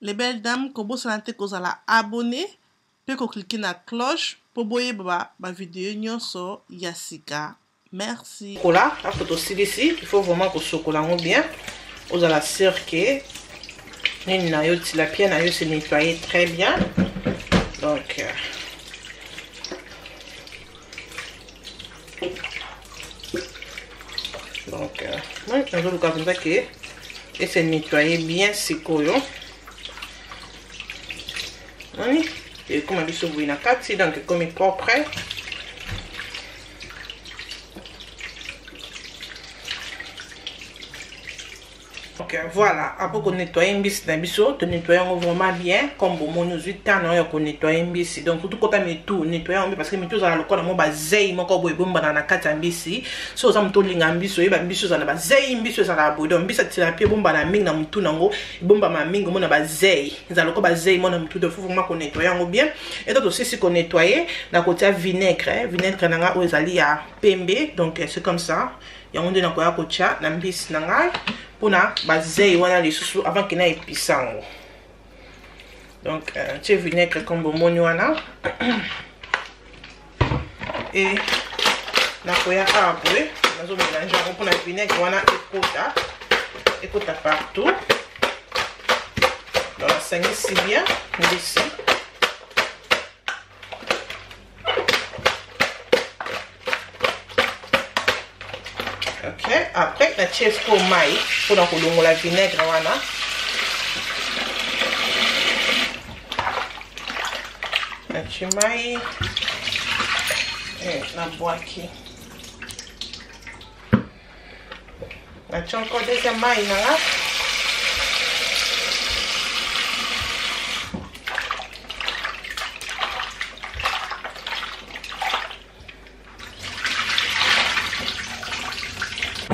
Les belles dames, kobosana te kozala abonné pe ko cliquer na cloche po boyeba ba video nyonso ya sika. Merci. Kola, after tosilisi, il faut vraiment kosokola yango bien. Ozala sûr que nini na yo tilapia na yo se nettoyer très bien. Donc donc euh, nazoluka mpenza ke ese nettoyer bien sikoyo nani ekoma biso boye na kati donc ekomi propre. Ok, voilà, après qu'on nettoyer mbisi na biso, to nettoyer yango vraiment bien comme bomoni ozwi temps na yo ya ko nettoyer mbisi. Donc surtout kota mitu, nettoyer yango parce que mitu ezala lokola mwa bazei moko boye ebombana na kati ya mbisi. So oza moto olinga mbisi, oyeba mbisi ezala na bazei, mbisi ezala boye. Donc mbisi ya tilapia ebombana mingi na mutu nango, ebombama mingi omona bazei. Ezala lokola bazei mona mutu, donc faut vraiment ko nettoyer yango bien. Et to tosisi ko nettoyer na kotia vinaigre, vinaigre na nga oyo ezali ya pembe. Donc c'est comme ça. Yango nde nakoya kotia na mbisi na ngai mpona bazei wana lisusu avant ke na episa yango. Donc tie vinaigre comme bomoni wana e nakoya awa boye nazomelange yango mpona vinaigre wana ekota ekota partout. Donc nasangisi bien mbisi. Ok, après natie sikoyo mai mpona kolongola vinaigre wana. Natie mai nabwaki, natie encore deuxième mai na nga.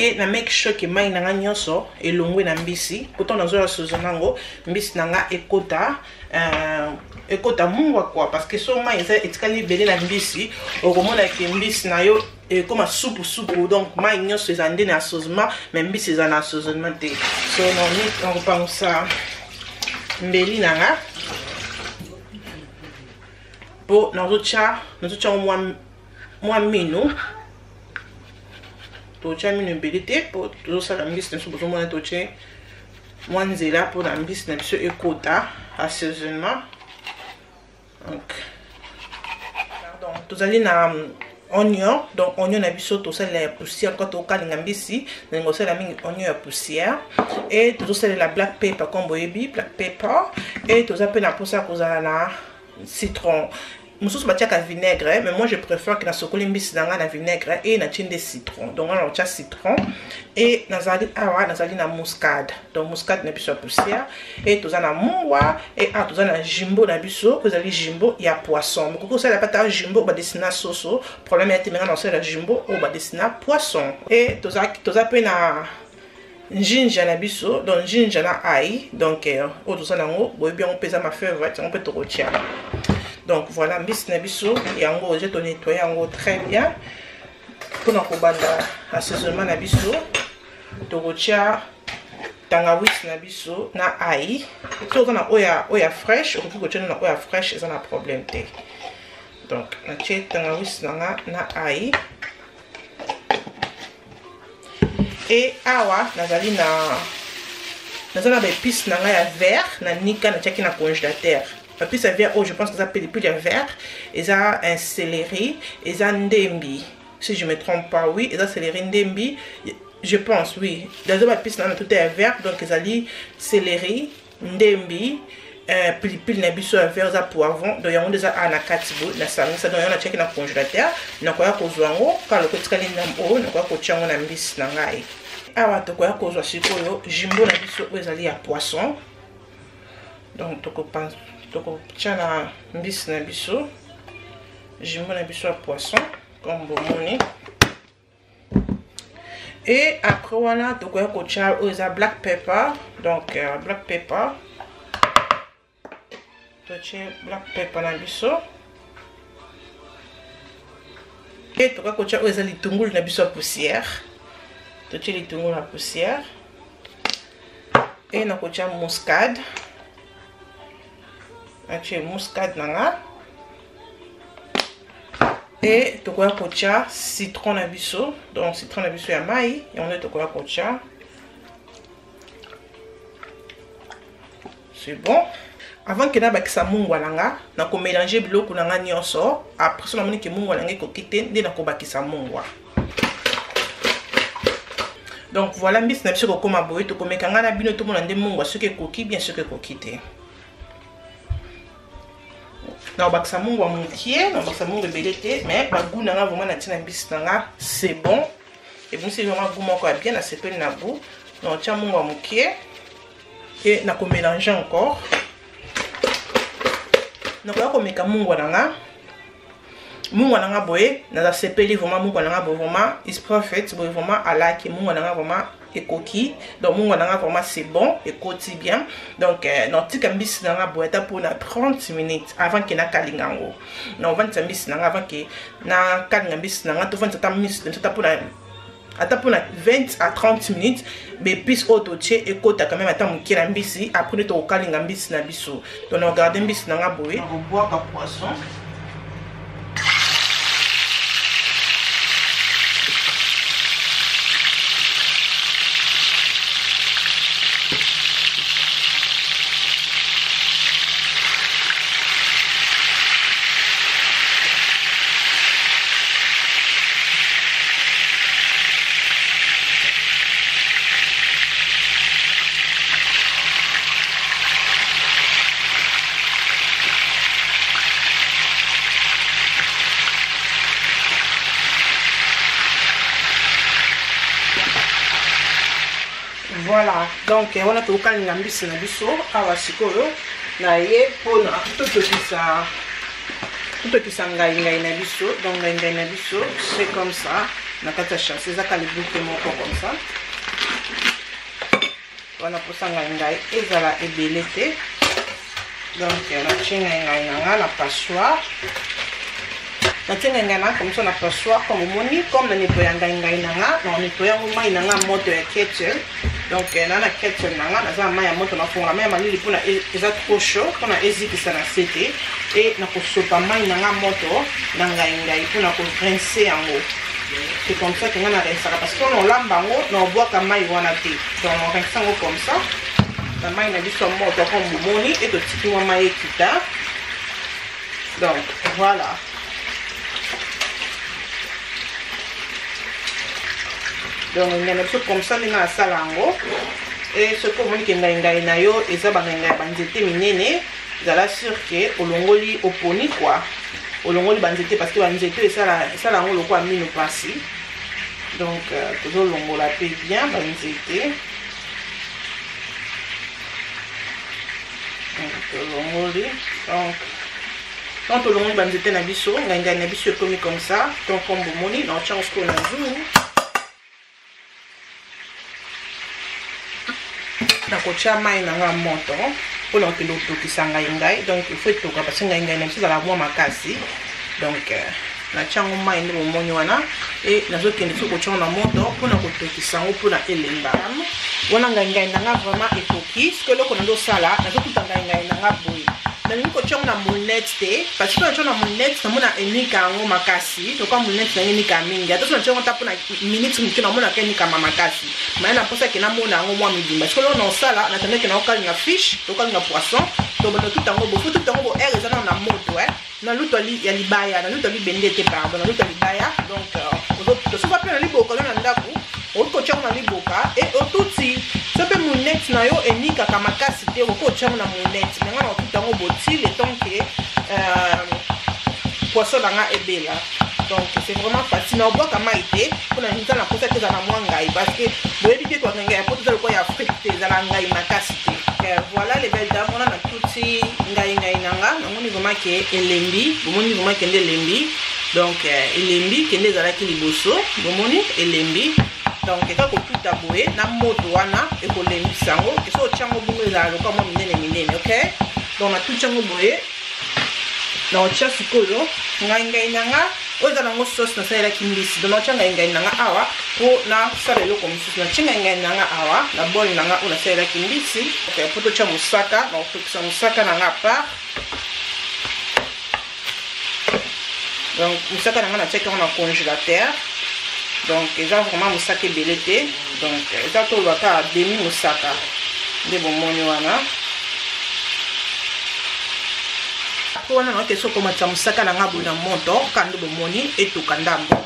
Et na make sure que mai na nga nyonso elongwe na mbisi, pourtant nazoya assaisonner yango mbisi na nga ekota ekota mungwa quoi, parce que so mai eza etikali ebele na mbisi, okomona ke mbisi na yo ekoma supu supu. Donc mai nyonso eza nde na assaisonnement, mais mbisi eza na assaisonnement te. So nakopangusa mbeli na nga po nazotia yango mwa minu. Totia minu ebele te po tozosala mbisi na biso, bozomona totie mwa nzela mpona mbisi na biso ekota assaisonnement. Donc pardon, tozali na oignon. Donc oignon na biso tosalela ya poussière quand tokalinga mbisi, nalinga kosalela mingi oignon ya poussière. Et tozosalela black pepper comme boyebi black pepper. Et toza mpe na mposa ya kozala na citron. Mosusu batiaka vinaigre, mais moi je préfère que nasokoli mbisi na nga na vinaigre et natie nde citron. Donc wana natia citron et nazali awa nazali na muscade. Donc muscade na biso ya poussière et toza na mungwa et awa toza na jumbo na biso oyo ezali jumbo ya poisson. Mokoki kosalela pata jumbo oyo badesina soso, problème ya te, mais nga nakosalela jumbo oyo badesina poisson. Et toza pe na ginger na biso, donc ginger na ail. Donc oyo toza nango boyebi yango mpe eza ma favorite, yango mpe tokotia. Donc voilà mbisi na biso yango je to nettoyer yango très bien mpona kobanda assaisonnement na biso. Tokotia tangawisi na biso na ail. Soki oza na oyo ya fresh, okoki kotia na oyo ya fresh, eza na problème te. Donc natie tangawisi na nga na ail. Et awa nazali na naza na ba épices na nga ya vert na nika natiaki na congélateur. Ba épices ya vert oyo je pense que eza pilipili ya vert, eza un céleri, eza ndembi si je me trompe pas, oui eza céleri ndembi je pense, oui. Naza ba épices na nga tout ya vert, donc ezali céleri ndembi, pilipili na biso ya vert eza poivron. Donc yango nde eza awa na kati boye nasangisa. Donc yango natiaki na congélateur, nakoya kozwa yango kaka lokola etikali ndambo oyo, nakoya kotia yango na mbisi na ngai. Awa tokoya kozwa sikoyo jumbo na biso oyo ezali ya poisson. Donc tokotia na mbisi na biso jumbo na biso ya poisson comme bomoni. Et après wana tokoya kotia oyo eza black pepper. Donc black pepper totie black pepper na biso. Et tokoya kotia oyo eza litungulu na biso ya poussière, totie litungulu na poussière. Et nakotia muscade. Natie muscade na nga. E tokoya kotia citron na biso. Donc citron na biso ya mai, yango nde tokoya kotia. C'est bon. Avant que nabakisa mungwa na nga, nakomélange biloko na nga nyonso. Après so namoni ke mungwa na nga ekoki te, nde nakobakisa mungwa. Donc voilà, mbisi na biso kokoma boye, tokomeka nga na bino tomona nde mungwa soki ekoki bien, soki ekoki te. Nakobakisa mungwa mokie, nakobakisa mungwa ebele te, mais bagoût na nga vraiment na ntina mbisi na nga, c'est bon. Ebimisi vraiment goût moko ya bien, nasepeli na goût. Nakotia mungwa mokie et nakomélange encore. Nakoya komeka mungwa na nga. Mungwa na nga boye, nazasepeli vraiment mungwa na nga boye, vraiment is perfect boye, vraiment alaki mungwa na nga vraiment ekoki. Donc mungwa na nga vraiment c'est bon, ekoti bien. Donc natika mbisi na nga boye ata mpona 30 minutes avant ke nakalinga yango. Naovandisa mbisi na nga avant ke nakalinga mbisi na nga, tovandisa ata mbisi na biso ata mpona 20 à 30 minutes, baépice oyo totie ekota quand même ata mokie na mbisi. Après nde tokokalinga mbisi na biso. Donc naogarde mbisi na nga boye, nakobwaka poisson. Voilà, donc wana tokokalinga mbisi na biso awa. Sikoyo na ye mpona totokisa ngai ngai na biso. Donc ngai ngai na biso, c'est comme ça na kati ya sachet, eza ka libuke moko comme ça wana, mposa ngai ngai ezala ebele te. Donc natie ngai ngai na nga na passoire, natie ngai ngai na nga comme ça na passoire. Comme omoni, comme na nettoya ngai ngai na nga, na nettoya yango mai na nga moto ya kettle. Donc na kettle na nga naza na mai ya moto, nafongola mai ya malili mpona eza trop chaud mpona ezikisa na se te. E nakosopa mai na nga moto na ngai ngai mpona korincer yango. C'est comme ça que nga na rinsaka, parce que na olamba yango, na obwaka mai wana te. Donc na rince yango comme ça na mai na biso ya moto, comme bomoni, e totiki mwa mai ekita. Donc voilà, donc ngai na biso comme ça ndenge nasala yango. E soki omoni ke ngai ngai na yo eza bangai ngai ya banzete minene, ezala sûr ke olongoli, oponi quoi, olongoli banzete, parce que banzete esala yango lokola mino mpasi. Donc tozolongola mpe bien banzete, tolongoli. Donc quand tolongoli banzete na biso, ngai ngai na biso ekomi comme ça. Donc comme bomoni, na otiango sikoyo na zungu, nakotia mai na nga moto mpona kokende kotokisa ngai ngai. Donc il faut etoka, parce que ngai ngai na biso ezala mwa makasi. Donc natia yango mai nde bomoni wana, e nazokende soki kotia yango na moto mpona kotokisa yango mpona elemba wana. Ngai ngai na nga vraiment ekoki. Soki eloko nazosala, nazokuta ngai ngai na nga boye, nalingi kotia yango na moulinette te, parce que natia na moulinette, namona enika yango makasi. Lokola moulinette nange enika mingi, ata so natia yango ata mpona minute moke, namonaka enikama makasi. Maye na mposa ke namona yango mwa mibimba. Soki eloko naosala, natandaki naokalinga fish, tokalinga poisson, tobanda tuta yango bo fo tuta yango bo aire eza nano na moto, na luto ya libaya, na luto ya libende te, pardon, na luto ya libaya. Donc soki mpe na liboka no na ndako, okoki kotia yango na liboka e otuti. So mpe moulinette na yo enikaka makasi te, okoki kotia yango na moulinette. Me nga na kotuta yango boti le temps ke poisson na nga ebela. Donc c'est vraiment facile. Na obwaka mai te mpona nza na mposa te eza na mwa ngai, parce que boyebi te kwa ngai ya poto eza lokola ya Afrique te, ezala ngai makasi te. Voilà les belles dames, wana natuti ngai ngai na nga, namoni vraiment ke elembi. Bomoni vraiment kende elembi. Donc elembi kende ezalaki liboso, bomoni elembi. Donc eka kotuta boye na moto wana ekolembisa yango. Eso otia yango bongo, ezala lokola mwa minene minene. Ok, donc natuti yango boye, na otia sikoyo ngai ngai na nga. Oyo eza nango sauce nasalelaki mbisi. Donc natia ngai ngai nanga awa po nasala eloko mosusu. Natie ngai ngai nanga awa na bol nanga oyo nasalelaki mbisi. Okay, po totia mosaka, nakotokisa mosaka nanga à part. Donc mosaka nanga natiaki yango na congélateur. Donc eza vraiment mosaka ebele te. Donc eza toloba kaka demi mosaka nde bomoni wana. Po wana naoke soki komatisa mosaka na nga boye na moto kaka nde bomoni etoka ndambo.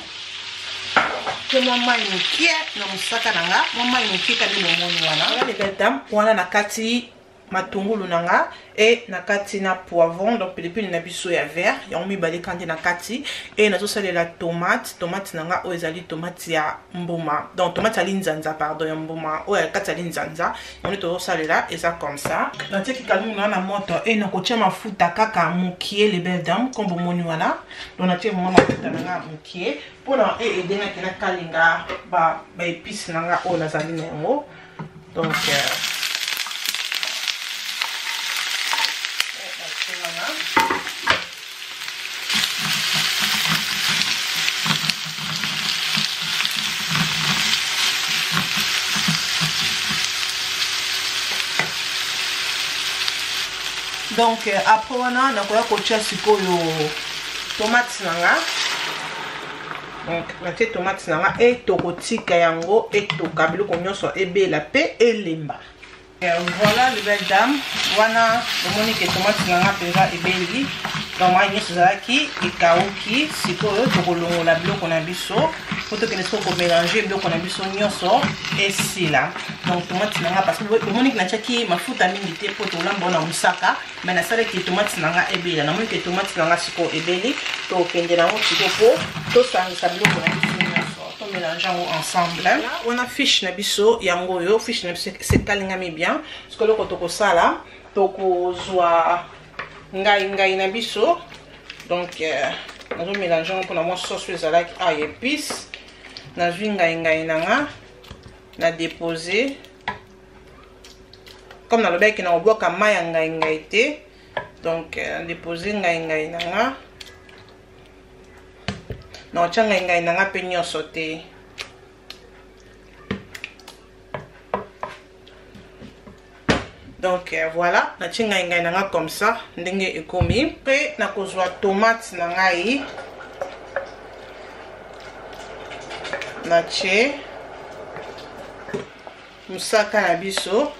Te mwa mai mokie na mosaka na nga, mwa mai mokie kaka nde bomoni wana. Wana les belles dames, wana na kati matungulu na nga e na kati na poivron, donc pilipili na biso ya vert yango mibale kandi na kati. E nazosalela tomate, tomate na nga oyo ezali tomate ya mbuma, donc tomate ya linzanza, pardon, ya mbuma oyo ya kati ya linzanza yango nde tozosalela, eza comme ça. Natiaki kalungu na na moto e nakotia mafuta kaka mokie les belles dames comme bomoni wana. Donc natie vraiment mafuta na nga mokie mpona e edengaki nakalinga ba épice na nga oyo nazali na yango. Donc donc après wana nakoya kotia sikoyo tomate na nga. Donc natie tomate na nga e tokotika yango etoka biloko nyonso ebela pe elemba. Voilà les belles dames, wana bomoni ke tomate na nga mpenza ebeli. Donc mai nyonso ezalaki ekauki. Sikoyo tokolongola biloko na biso po tokende sikoyo komélange biloko na biso nyonso esila. Donc tomate na nga, parce que bomoni ke natiaki mafuta mingi te po tolamba na mosaka, mais nasalaki tomate na nga ebela. Namoni ke tomate na nga sikoyo ebeli, tokende nango sikoyo po tosangisa biloko na biso nyonso, tomélange yango ensemble. Wana fiche na biso yango oyo, fiche na biso sekalingami bien. Sikoyo eloko tokosala, tokozwa ngai ngai na biso. Donc nazomélange yango mpona mwa sauce oyo ezalaki ail épice. Nazwi ngai ngai na nga na déposer, comme nalobaki na kobwaka mai ya ngai ngai te. Donc na déposer ngai ngai na nga, na kotia ngai ngai na nga mpe nyonso te. Donc voilà, natie ngai ngai na nga comme ça ndenge ekomi. Mpe nakozwa tomate na ngai, natie mosaka na biso,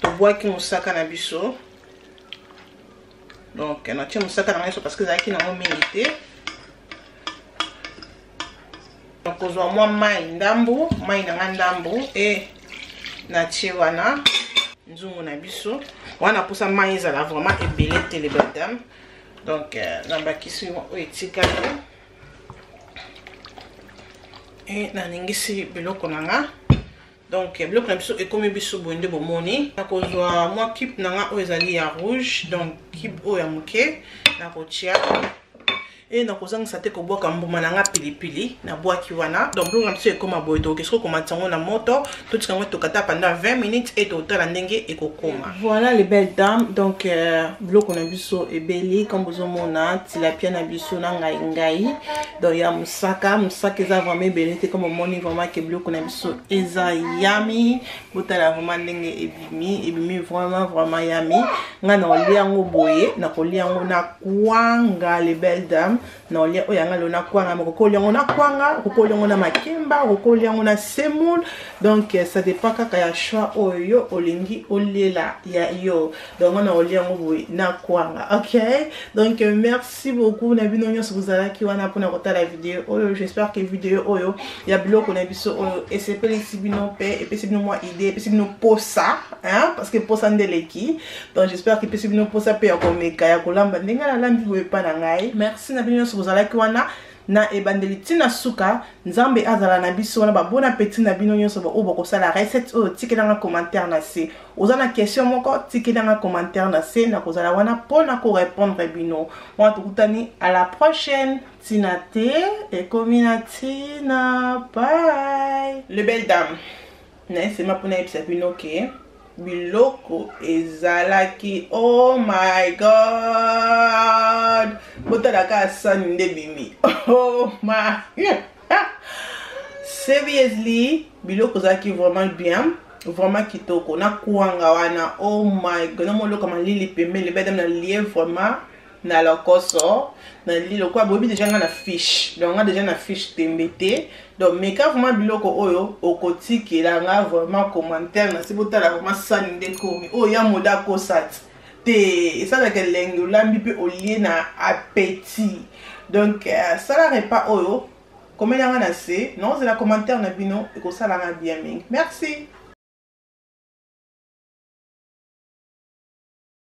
tobwaki mosaka na biso. Donc natie mosaka na ngai nyonso parce que ezalaki nango mingi te. Nakozwa mwa mai ndambu, mai na nga ndambu e natie wana nzungu na biso wana. Mposa mai ezala vraiment ebele te les belles dames. Donc nabakisi oyo etikali e naningisi biloko na nga. Donc biloko na biso ekomi biso boye nde bomoni. Nakozwa mwa cube na nga oyo ezali ya rouge, donc cube oyo ya moke nakotia. E nakozangisa te kobwaka mbuma na nga pilipili, nabwaki wana. Donc biloko na biso ekoma boye, tokoki soki komatisa yango na moto, totika yango etokata pendant 20 minutes e totala ndenge ekokoma. Voilà les belles dames, donc biloko na biso ebeli comme bozomona, tilapia na biso na ngai ngai, donc ya mosaka, mosaka eza vraiment ebele te comme omoni vraiment ke biloko na biso eza yami. Botala vraiment ndenge ebimi, ebimi vraiment vraiment yami. Nga na olia yango boye, na kolia yango na kwanga les belles dames, na olia oyo yanga lelo na kwanga, moko kolia yango na kwanga, kokolia yango na makemba, kokolia yango na semoule. Donc ça dépend kaka ya choix oyo yo olingi oliela ya yo. Donc nga na olia yango boye na kwanga. Ok, donc merci beaucoup na bino nyonso bozalaki wana mpona kotala video oyo. J'espère que video oyo ya biloko na biso oyo esepelisi bino mpe epesi bino mwa idée, epesi bino posa, hein, parce que posa nde eleki. Donc j'espère que epesi bino posa mpe ya komeka ya kolamba ndenge nalambi boye epa na ngai. Merci na bino nyonso bozalaki wana na ebandeli ntina suka. Nzambe azala na biso wana. Ba bon appétit na bino nyonso oyo bokosala recette oyo. Tikelanga commentaire na se, oza na question moko, tikelanga commentaire na se, nakozala wana mpona korépondre bino wana. Tokutani à la prochaine. Ntina te ekomi na ntina. Bye les belles dames. Nayesema mpona yebisa bino ke Biloko ezalaki oh my god, botala kaka sani nde bimi. Oh my seriously, biloko ezalaki vraiment bien, vraiment kitoko na kwanga wana. Oh my god, namoloka malili pembeni bedam na lie vraiment na lokoso na li lokola boyebi deja nga na fiche, donc nga deja na fiche tembe te. Donc meka vraiment biloko oyo, okotikela nga vraiment commentaire na se. Botala vraiment sani nde komi oyo ya moda akosati te, esalaka elengi, olambi mpe olie na appétit. Donc sala repas oyo, komelanga na se, naozela commentaire na bino, ekosalanga bien mingi. Merci.